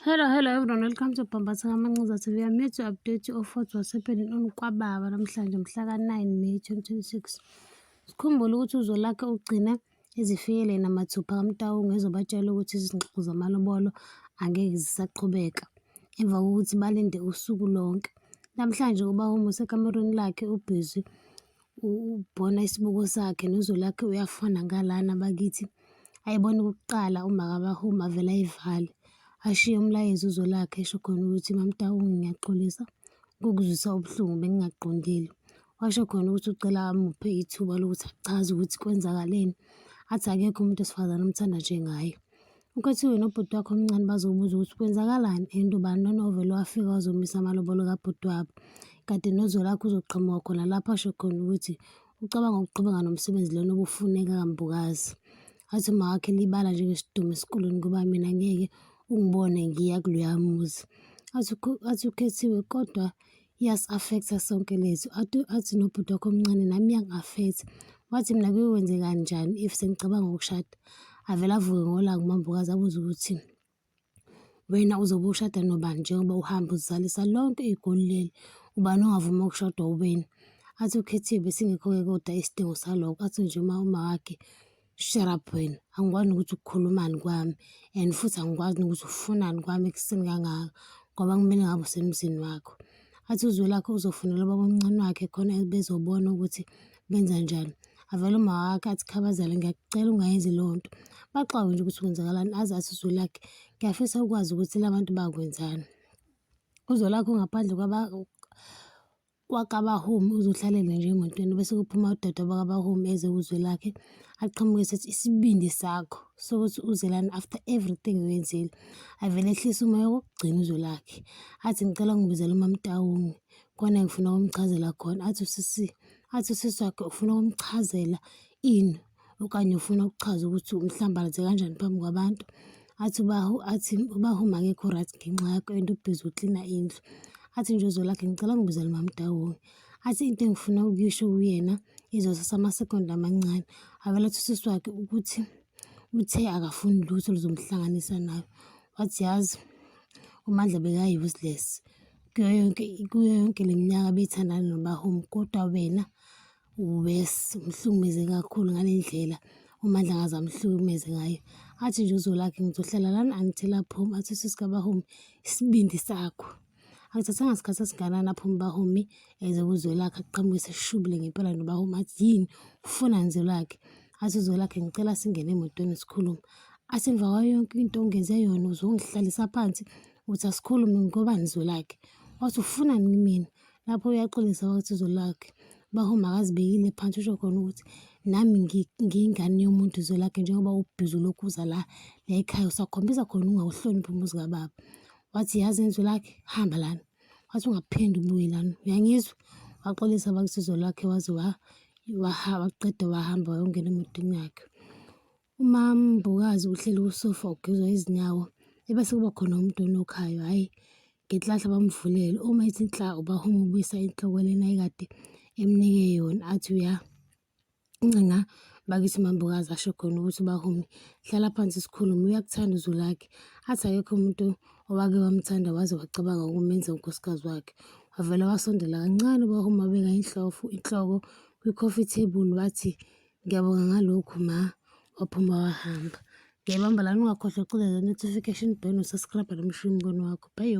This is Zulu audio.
Hello, hello everyone. Welcome to Bhambatha Kamancinza TV. I'm here to update you of what was happening on Kwababa namhlanje mhla ka-9 May 2026. Sikhumbule ukuthi uZwelakhe ugcina ezifikele yena mathupha kaMtaung ezobatshela ukuthi izingxoxo zamalobolo angeke zisaqhubeka emva kokuthi balinde usuku lonke. Namhlanje uBahumi usekamerweni lakhe ubhizi ubona isibuko sakhe noZwelakhe uyafona ngalana bakithi. Ayibone kuqala uMakaBahumi avele ayivale. Ashiye umlayezo uZwelakhe esho khona ukuthi MaMtaung ngiyaxolisa ukukuzwisa ubuhlungu bengingaqondile. Washo khona ukuthi ucela amuphe ithuba lokuthi achaze ukuthi kwenzakaleni. Athi akekho umuntu wesifazane omthanda njengaye. UKhethiwe nobhuti wakhe omncane bazobuza ukuthi kwenzakalani and ubani lona ovele wafika wazomisa amalobolo kabhuti wabo. Kade noZwelakhe uzoqhamuka khona lapho asho khona ukuthi ucabanga ukuqhubeka nomsebenzi lona obufuneka kaMbokazi. Athi umawakhe libala njengesidumo esikoleni ngoba mina ngeke ungibone ngiya kuloya muzi. Athi uKhethiwe kodwa iyasi-affect-a sonke lethu. Athi nobhuti wakho omncane nami iyangi-affect-a. Wathi mina kuyokwenzeka njani if sengicabanga ukushada. Avele avuke ngolaka uMambokazi abuze ukuthi wena uzobe ushada nobani njengoba uhamba uzalisa lonke igoli leli, ubani ongavuma ukushadwa uwena? Athi uKhethiwe besingekho-ke kodwa isidingo salokho. Athi nje uma umawakhe shut up wena, angikwazi nokuthi ukukhulumani kwami and futhi angikwazi nokuthi ufunani kwami ekuseni kangaka ngoba kumele ngabe usemzini wakho. Athi uZwelakhe uzofunela ubaba omncane wakhe khona bezobona ukuthi benza njani. Avele umawakhe athi Khabazela ngiyakucela ungayenzi leyo nto. Baxakwe nje ukuthi kwenzakalani aze athi uZwelakhe ngiyafisa ukwazi ukuthi la bantu bakwenzani. UZwelakhe ungaphandle kwakaBahumi uzohlalela nje emotweni bese kuphuma udadewabo kaBahumi eze kuZwelakhe aqhamuke esethi isibindi sakho sokuthi uzelani after everything oyenzile. Avele ehlise umoya okokugcina uZwelakhe athi ngicela ungibizele uMaMtaung khona ngifuna ukumchazela khona. Athi usisi athi usisi wakhe ufuna ukumchazela ini okanye ufuna ukuchaza ukuthi umhlambalaze kanjani phambi kwabantu. Athi ubahu athi uBahumi akekho right ngenxa yakho and ubhizi uklina indlu. Athi nje uZwelakhe ngicela ungibizele uMaMtaung. Athi into engifuna ukuyisho kuyena izothatha amasekondi amancane. Avele athi usisi wakhe ukuthi uthe akafuni lutho oluzomhlanganisa nawe. Wathi yazi uMandla beka-useless kuyo yonke le minyaka bethandana noBahumi kodwa wena uwes umhlukumeze kakhulu ngale ndlela uMandla angaze amhlukumeze ngayo. Athi nje uZwelakhe ngizohlala lana until aphume. Athi usisi kaBahumi isibindi sakho. Akuthathanga sikhathi esingakanani aphume uBahumi eze kuZwelakhe aqhamuke seshubile ngempela noBahumi athi yini ufunani Zwelakhe? Athi uZwelakhe ngicela singene emotweni sikhulume. Athi emva kwayo yonke into ongenze yona uzongihlalisa phansi uthi asikhulume ngobani Zwelakhe? Wathi ufunani kumina? Lapho uyaxolisa wathi Zwelakhe Bahumi akazibekile phansi usho khona ukuthi nami ngiyingane yomuntu Zwelakhe njengoba ubhizi ulokhu uza la la ekhaya usakhombisa khona ungawuhloniphi umuzi kababa. Wathi yazi Zwelakhe hamba lana. Wathi ungaphinde ubuye lana uyangizwa? Waxolisa bakithi Zwelakhe waze waqeda wahamba wayongena emotweni yakhe. UMaMbokazi uhleli kusofa ugezwa izinyawo ebese kuba khona umuntu onokhayo hhayi ngenhlanhla bamvulele uma ethi nhla uBahumi ubuyisa inhloko lena ekade emnike yona athi uyancenga bakithi uMaMbokazi asho khona ukuthi uBahumi hlala phansi sikhulume uyakuthanda uZwelakhe athi akekho umuntu owake wamthanda waze wacabanga ukumenza unkosikazi wakhe. Wavele wasondela kancane uBahumi wabeka inhloko kwi-coffee table wathi ngiyabonga ngalokhu ma, waphuma wahamba. Ngiyayibamba lana ungakhohlwa ukucindezela notification bell no-subscribe noma ushiye umbono wakho. Bye.